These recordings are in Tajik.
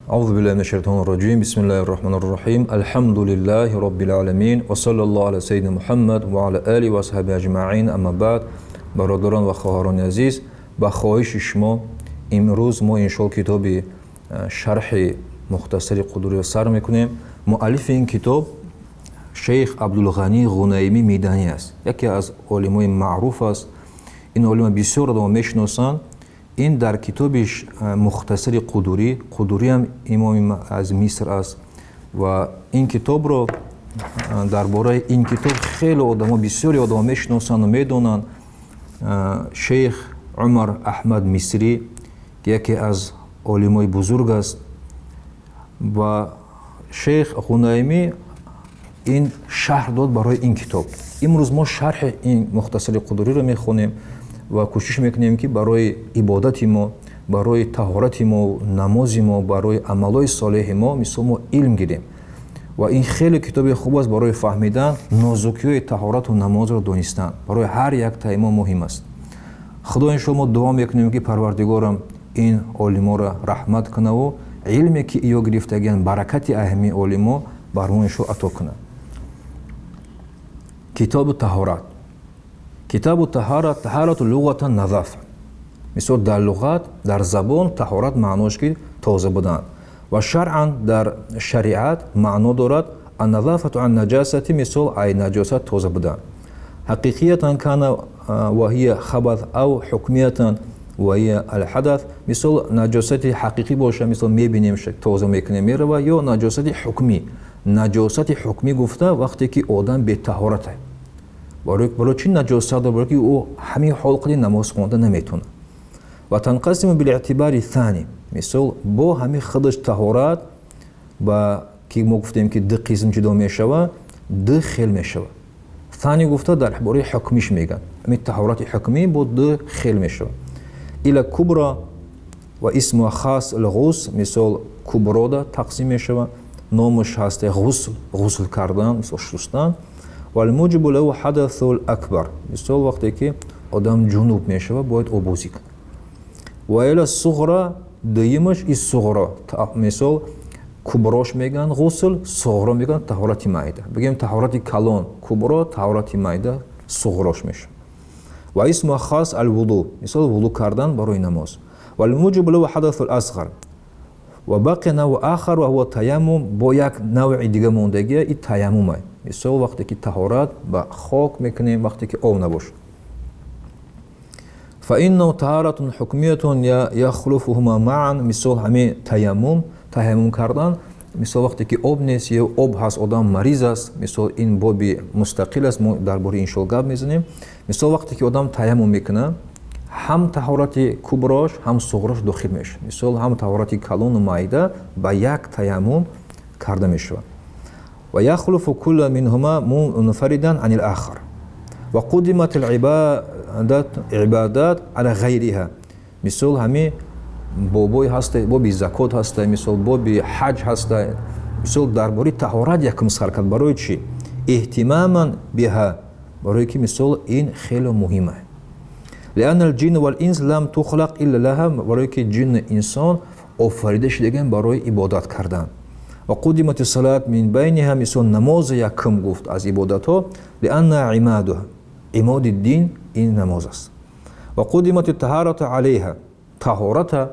أعوذ بالله من الشيطان الرجيم. بسم الله الرحمن الرحيم. الحمد لله رب العالمين وصلى الله على سيدنا محمد وعلى آله وصحبه أجمعين. أما بعد. Бародарон ва хоҳарони азиз, ба хоҳиши шумо имрӯз мо иншоалло китоби шарҳи Мухтасари Қудуриро сар мекунем. Муаллифи ин китоб шейх Абдулғанӣ Ғунаймӣ Миданӣ аст, яке аз олимои маъруф аст. Ин олима бисёр одамон мешиносанд. Ин дар китоби Мухтасари Қудурӣ, Қудурӣ ҳам имоми аз Миср аст, ва ин китобро, дар бораи ин китоб хеле одамо, бисёри одамо мешиносанду медонанд. Шейх Умар Аҳмад Мисрӣ, ки яке аз олимои бузург аст, ва шейх Ғунаймӣ ин шарҳ дод барои ин китоб. Имрӯз мо шарҳи ин Мухтасари Қудуриро мехонем ва кӯшиш мекунем, ки барои ибодати мо, барои таҳорати мо, намози мо, барои амалҳои солеҳи мо, мисол, мо илм гирем. Ва ин хеле китоби хуб аст барои фаҳмидан нозукиҳои таҳорату намозро донистан, барои ҳар яктаи мо муҳим аст. Худо, иншоалло, мо дуо мекунем, ки Парвардигорам ин олиморо раҳмат кунаву илме, ки иё гирифтагиан, баракати аҳами олимо бар мо иншоалло ато кунад. Китобу таҳорат. Китобу таҳарат. Таҳарату луғатан назафа. Мисол, дар луғат, дар забон таҳорат маънош ки тоза будан, ва шаръан, дар шариат маъно дорад анназафату ан наҷасати, мисол, ай наҷосат тоза будан. Ҳақиқиятан кана ва ҳия хабат ав ҳукмиятан ва ҳия алҳадат. Мисол, наҷосати ҳақиқӣ боша, мисол, мебинем, тоза мекунем, мерава, ё наҷосати ҳукмӣ. Наҷосати ҳукмӣ гуфта, вақте ки одам бетаҳората. Барои чӣ наҷосат дор? Барои ки ӯ ҳамин ҳол қади намоз хонда наметавонад. Ва танқасиму билэътибари thани. Мисол, бо ҳамин худаш таҳорат ба ки мо гуфтем, ки ду қисм ҷудо мешавад, ду хел мешавад. Thани гуфта, дар бораи ҳукмиш мегӯяд. Ҳамин таҳорати ҳукмӣ бо ду хел мешавад: ила кубра ва исмуа хас лғусл. Мисол, куброда тақсим мешавад, номаш ҳаст ғусл, ғусл кардан, мисол, шустан. Валмуҷибу лаҳу ҳадасу акбар. Мисол, вақте ки одам ҷунуб мешавад, бояд обозӣ кунад. Ва ила суғра, дуюмаш и суғро. Мисол, куброш мегӯянд ғусл, суғро мегӯянд таҳорати майда. Бигӯем, таҳорати калон кубро, таҳорати майда суғрош мешавад. Ва исмуа хас алвуду. Мисол, вуду кардан барои намоз. Валмуҷибу лаҳу ҳадасу асғар. Ва бақия навъ ахар ва ҳува таяммум. Бо як навъи дига мондагия, и таяммума. Мисол, вақте ки таҳорат ба хок мекунем, вақте ки об набошад. Фаиннаҳу таҳаратун ҳукмиятун яхлуфуҳума маан. Мисол, ҳамин таяммум, таяммум кардан, мисол, вақте ки об нест ё об ҳаст, одам мариз аст. Мисол, ин боби мустақил аст, мо дар бораи иншоалло гап мезанем. Мисол, вақте ки одам таяммум мекунад, ҳам таҳорати куброш, ҳам суғрош дохил мешавад. Мисол, ҳам таҳорати калону майда ба як таяммум карда мешавад. Ва яхлуфу кулла минҳума мунфаридан ани лахар. Ва қудимат ибадат ала ғайриҳа. Мисол, ҳамин бобои ҳаста, боби закот ҳаста, мисол, боби ҳаҷ ҳаста. Мисол, дар бораи таҳорат якум сар кард. Барои чӣ? Иҳтимаман биҳа, барое ки, мисол, ин хеле муҳим аст. Лианна алҷин валинс лам тухлақ илла лаҳа. Барое ки ҷинну инсон офарида шудаган барои ибодат кардан. Ва қудимати салат мин байниҳа. Мисол, намози якум гуфт аз ибодатҳо. Лианна имадуҳа, имоди дин ин намоз аст. Ва қудимати таҳарату алайҳа. Таҳората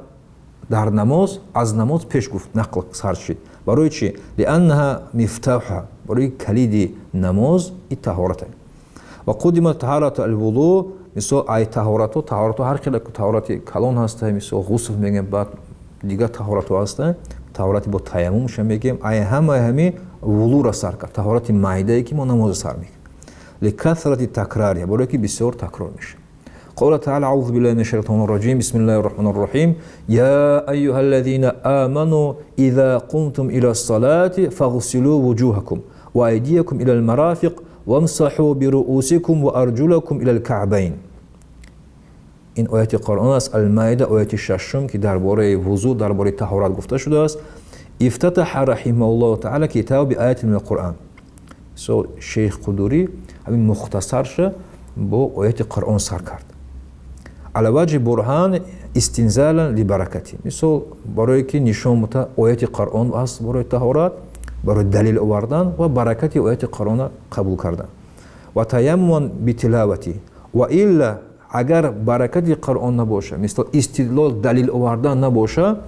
дар намоз аз намоз пеш гуфт, нақл сар шид. Барои чӣ? Лианнаҳа мифтаҳа, барои калиди намоз и таҳората. Ва қудимат таҳарату алвуду. Мисол, ай таҳоратҳо, таҳоратҳо ҳар хел таҳорати калон ҳаста, мисол, ғусл мегӯем, баъд дигар таҳоратҳо ҳаста, таҳорати бо таяммумша мегӯем. Ай ҳамаи ҳами вулура сар кард, таҳорати майдае, ки мо намоза сар мекунем. Ликасрати такрариҳа, барое ки бисёр такрор мешавад. قال تعالى: أعوذ بالله من الشيطان الرجيم، بسم الله الرحمن الرحيم. يا أيها الذين آمنوا إذا قمتم إلى الصلاة فاغسلوا وجوهكم وأيديكم إلى المرافق وامسحوا برؤوسكم وأرجلكم إلى الكعبين. Ин ояти Қуръон аст, Алмаида, ояти шашум, ки дар бораи вузӯ, дар бораи таҳорат гуфта шудааст. Ифтатаҳа раҳимаҳуллоҳу таала китаба биаятин мин алқуръан. Со шейх Қудурӣ ҳамин мухтасарша бо ояти Қуръон сар кард. Ала ваҷҳи бурҳан. Истинзалан либаракати. Мисол, барое ки нишон мута ояти Қуръон аст барои таҳорат, барои далил овардан ва баракати ояти Қуръона қабул кардан. Ва таяммун битилавати. Ва илла агар баракати Қуръон набоша, мисол истидлол далил овардан набоша,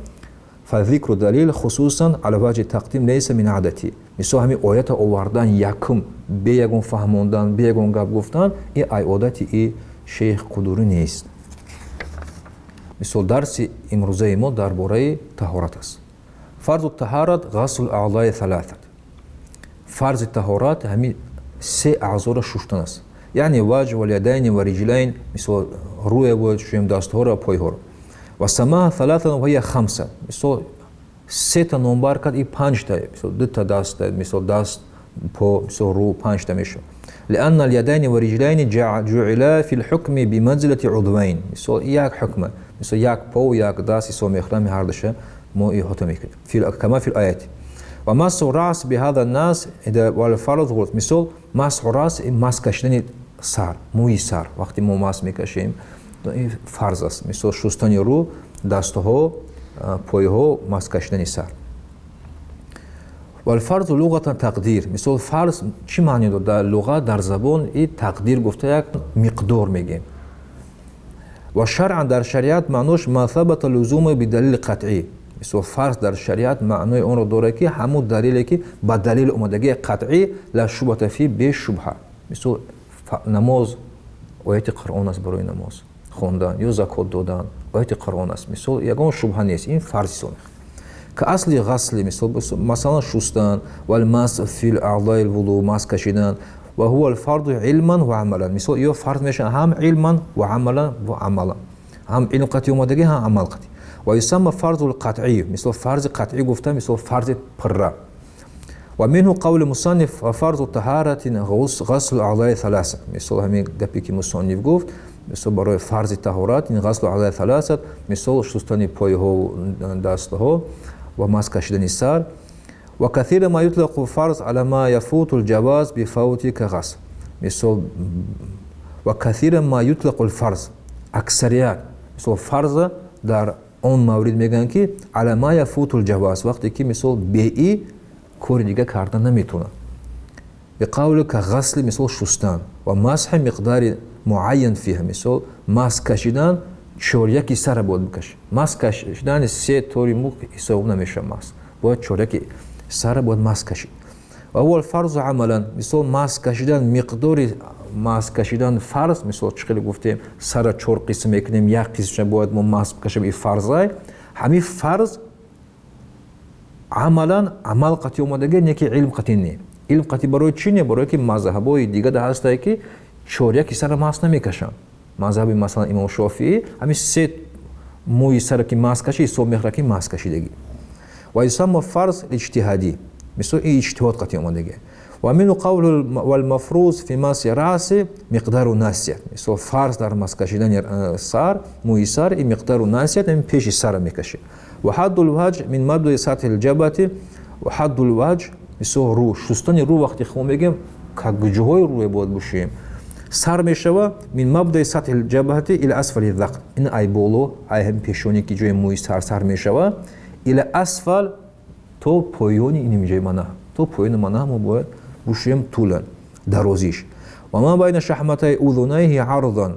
фазикру далил хусусан ала ваҷҳи тақдим лейса мин адати. Мисол ҳамин оята овардан якум, бе ягон фаҳмондан, бе ягон гап гуфтан, ин ай одати и шейх Қудурӣ нест. Мисол дарси имрӯзаи мо дар бораи таҳорат аст. Фарзу таҳарат ғаслу аълаи саласат. Фарзи таҳорат ҳамин се аъзоро шуштан аст. Яъне ваҷ вал ядайни ва риҷлайн, мисол рӯя бояд шӯем, дастҳоро ва пойҳоро. Ва самаҳа саласатан ва ҳия хамса. Мисол сета номбар кард, и панҷта, мисол дута даста, мисол даст, по, мисол рӯ панҷта мешавад. لأن اليدين والرجلين جعلا في الحكم بمنزلة عضوين. Мисол як ҳукма. Мисол як по, як даст ҳисоб мехӯрам, ҳардуша мо иҳота мекунем. Кама фил аят. Ва масҳу раъс биҳада нас вал фарз ғурд. Мисол масҳу раъс мас кашидани сар, мӯи сар. Вақте мо мас мекашем, ин фарз аст. Мисол шустани рӯ, дастҳо, пойҳо, мас кашидани сар. Валфарзу луғатан тақдир. Мисол фарз чӣ маъне дорад? Дар луғат, дар забон и тақдир гуфта як миқдор мегем. Ва шаръан дар шариат маънош ма сабата лузуму бидалили қатъӣ. Мисол фарз дар шариат маънои онро дорад, ки ҳамун далиле ки ба далили омадагии қатъӣ, ла шубҳата фи, бешубҳа. Мисол намоз ояти Қуръон аст, барои намоз хондан ё закот додан ояти Қуръон аст. Мисол ягон шубҳа нест, ин фарз ҳисоб мехӯрад. Каасли ғасли, мисол масалан шустан, валмас фил аълаи лвуду, мас кашидан, ва ҳува алфарду илман ва амалан. Мисол ё фарз мешавад ҳам илман ва амалан ва амалан, ҳам илм қатъи омадагӣ, ҳам амал қатъи. Ва юсамма фарзу лқатъӣ. Мисол фарзи қатъӣ гуфта, мисол фарзи пирра. Ва минҳу қавли мусанниф ва фарзу таҳаратин ғаслу аълаи саласа. Мисол ҳамин гапе ки мусанниф гуфт, мисол барои фарзи таҳорат ин ғаслу аълаи саласа, мисол шустани пойҳо, дастҳо ва мас кашидани сар. Ва касира ма ютлақу фарз ала ма яфуту лҷаваз бифавти кағасл. Мисол ва касира ма ютлақу лфарз, аксарият мисол фарза дар он маврид мегӯянд, ки ала ма яфуту лҷаваз, вақте ки мисол беи кори дига карда наметавонад. Биқавли кағасли, мисол шустан, ва масҳи миқдари муайян фиҳа, мисол мас кашидан чоряки сара бояд бикашид. Мас кашидани се тори мӯ ҳисоб намешавад, мас бояд чоряки сара бояд мас кашид. Ва ҳува алфарзу амалан. Мисол мас кашидан, миқдори мас кашидан фарз. Мисол чӣ хеле гуфтем, сара чор қисм мекунем, як қисмша бояд мо мас бикашем, и фарзай. Ҳамин фарз амалан, амал қатъи омадагӣ, не ки илм қатъи не. Илм қатъи барои чӣ не? Барое ки мазҳабҳои дига да ҳастае, ки чоряки сара мас намекашанд. Мазҳаби масалан имом Шофиӣ ҳамин се мӯи сара ки мас каши, ҳисоб мехӯрад ки мас кашидагӣ. Ва юсамма фарз иҷтиҳадӣ. Мисол ин иҷтиҳод қатъи омадагӣ. Ва минҳу қавлу валмафруз фи маси раъси миқдару насият. Мисол фарз дар мас кашидани сар, мӯи сар, ин миқдару насият, ин пеши сара мекашид. Ва ҳадду лваҷ мин мабдаи сатҳи лҷабати. Ва ҳадду лваҷ, мисол рӯ, шустани рӯ, вақте мо мегӯем, куҷоҳои рӯе бояд бушӯем, сар мешава мин мабдаи сатҳи ҷабҳати ила асфали зақн. Ин ай боло, ай ҳамин пешоне ки ҷои мӯи сар сар мешава, ила асфал, то поёни ин ҷои мана, то поёни мана мо бояд бушӯем, тулан, дарозиш. Ва ма байна шаҳматаи узунайҳи арзан.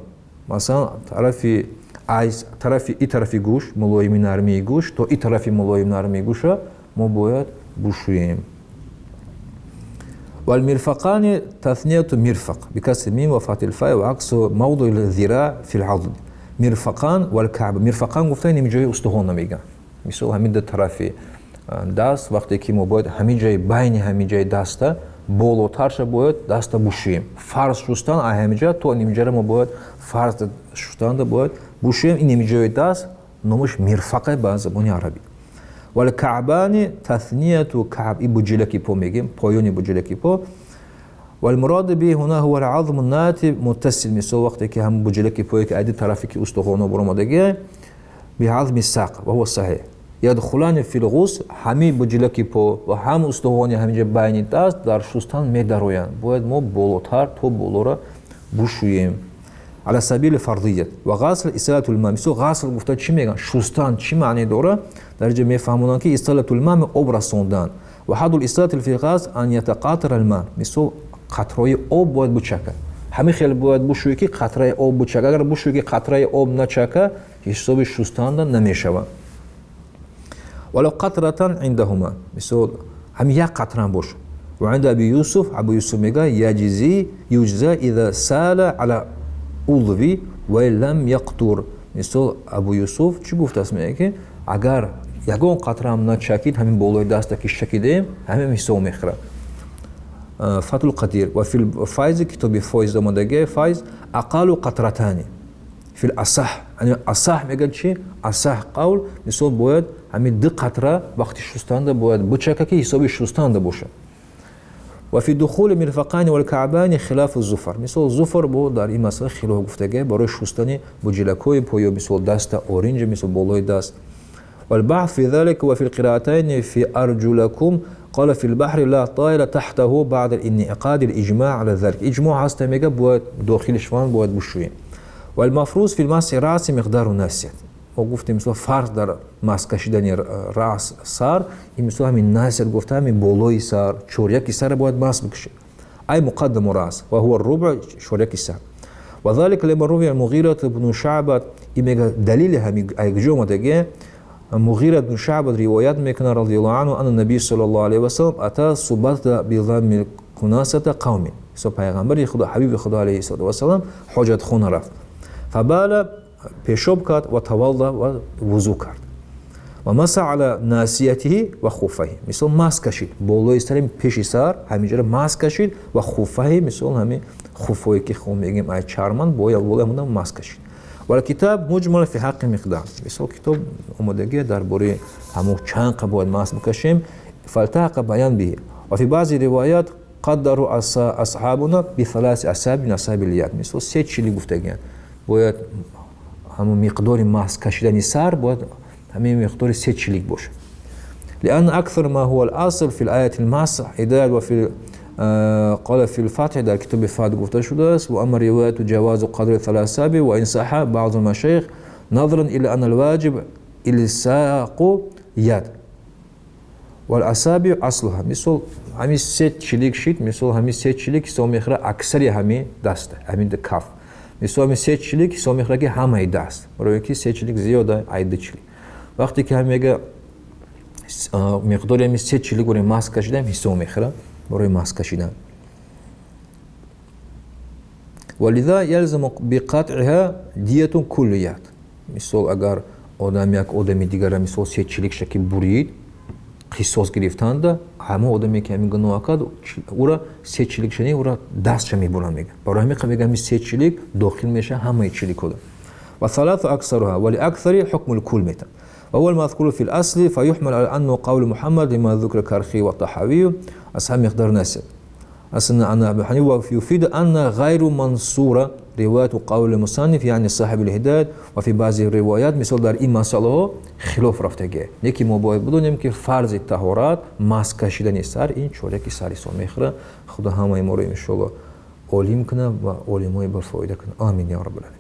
Масалан тарафи ай тарафи и тарафи гӯш, мулоими нармии гӯш, то и тарафи мулоим нармии гӯша мо бояд бушӯем. والمرفقان تثنية مرفق بكسر الميم وفتح الفاء وعكس موضع الذراع في العضد. مرفقان والكعب. مرفقان گفتن این جای استخوان میگن. مثل همین دو طرفی даст, вақте ки мо бояд ҳамин ҷои байни ҳамин ҷои даста болотарша бояд даста бушӯем. Фарз шустан ай ҳамин ҷа то нимҷара мо бояд фарз шустанда бояд бушӯем. Ин нимҷои даст номаш мирфақа ба забони арабӣ. Валкаъбани таснияту каъб, и буҷилаки по мегем, поёни буҷилаки по. Валмураду би ҳуна ҳува алазму нати муттасил. Мисол вақте ки ҳам буҷилаки пое ки айди тарафе ки устухоно баромадагия, биазми сақ, ва ҳува саҳеҳ ядхулани фил ғусл. Ҳамин буҷилаки по ва ҳам устухони ҳаминҷа байни даст дар шустан медароянд, бояд мо болотар то болора бушӯем. على سبيل الفرضية. وغسل إسالة الماء، مثل غسل گفته چی میگن؟ شستن چی معنی داره؟ در اینجا میفهمونن که إسالة الماء آب رسوندن. و حد الإسالة في الغسل أن يتقاطر الماء، مثل قطرهای آب باید بچکه. همین خیلی باید بشویی که قطره آب بچکه. اگر بشویی که قطره آب نچکه حساب شستن نمیشود. ولو قطرة عندهما، مثل هم یک قطره هم باشه. وعند أبي يوسف، أبو يوسف میگه يجزي يجزى إذا سال على عضوی و لم یقطر. مثل ابو یوسف چی گفت است؟ میگه که اگر یگان قطره هم نچکید، همین بالای دست که چکیدیم همین حساب میخوره. فتح القدیر و فی الفایز، کتاب فایز آمدگی فایز اقل قطرتان فی الاصح. یعنی اصح میگن چی؟ اصح قول مثل باید همین دو قطره وقتی شستنده باید بچکه که حساب شستنده باشه. و فی دخول مرفقان والکعبان خلاف الظفر، مثل ظفر با در این مسئله خلاف گفتگی برای شستن بجلکوی پویا، مثل دست اورنج، مثل بالای دست. والبحث في ذلك وفي القراءتين في أرجلكم قال في البحر لا طائل تحته بعد انعقاد الإجماع على ذلك. إجماع هست میگه باید داخل شوان باید بشوییم. والمفروض في المسح رأس مقدار ناسیت. ما گفتیم مثلا فرض در مسح کشیدن رأس سر، این مثلا همین ناسیت گفته همین بالای سر، چوریک سر باید مسح بکشه. ای مقدم رأس و هو الربع چوریک سر. و ذلك لما روی المغیرة بن شعبة، این میگه دلیل همین ایجا اومده مغیرة بن شعبة روایت میکنه رضی الله عنه ان النبی صلی الله علیه و سلم اتى سبط بضم کناسة قوم. سو پیغمبر خدا حبیب خدا علیه الصلاة والسلام حاجت خونه رفت. فبال پیشاب کرد و تولد و وضو کرد. و مسح علی ناسیته و خفه. مثل مسح کشید بالای سر پیش سر همینجوری مسح کشید و خفه، مثل همین خفه که خو میگیم ای چرمن باید بالای همون مسح کشید. ولی کتاب مجمل فی حق مقدار، مثل کتاب آمادگی درباره همون چند باید مسح بکشیم. فالتحق بیان به. و فی بعضی روایات قدروا اصحابنا بثلاث اصابع من اصابع الید، مثل سه چیلی گفتگی باید همون مقدار مسح کشیدن سر باید همین مقدار سه چلیک باشه. لأن أكثر ما هو الأصل في الآية المسح هداية وفي قال في الفتح در کتاب فتح گفته شده است. و اما روایت جواز قدر ثلاث أصابع و إن صح بعض المشايخ نظرا إلى أن الواجب إلصاق يد والأصابع أصلها. مثل همین سه چلیک شید، مثل همین سه چلیک حساب میخوره اکثری همین دسته همین کف. مثل همین سه چلیک حساب میخوره که همه دست، برای اینکه سه چلیک زیاده ایده چلیک. وقتی که هم میگه مقدار همین سه چلیک برای مسح کشیدن حساب میخوره برای مسح کشیدن. ولذا يلزم بقطعها دیت کلیت. مثال اگر آدم یک آدمی دیگر مثال سه چلیک شکی برید قصاص گرفتند، همه آدمی که همین گناه کرد او را سه چلیک شنی او را دستش میبرن میگه. برای همین میگه همین سه چلیک داخل میشه همه چلیک خود. و ثلاث اکثرها ولاکثر حکم الکل میتن. وهو المذكور في الأصل فيحمل على أنه قول محمد لما ذكر كرخي والطحاوي أصحاب مقدار ناسب. أصلا أن أبو حنيفة يفيد أن غير منصورة رواية قول المصنف يعني صاحب الهداية. وفي بعض الروايات مثل در این مسئله خلاف رفتگی. یکی ما باید بدونیم که فرض طهارت مسح کشیدن سر این چورک سر حساب میخوره. خدا همه ما رو انشالله عالم کنه و عالمای با فایده کنه. آمین یا رب العالمین.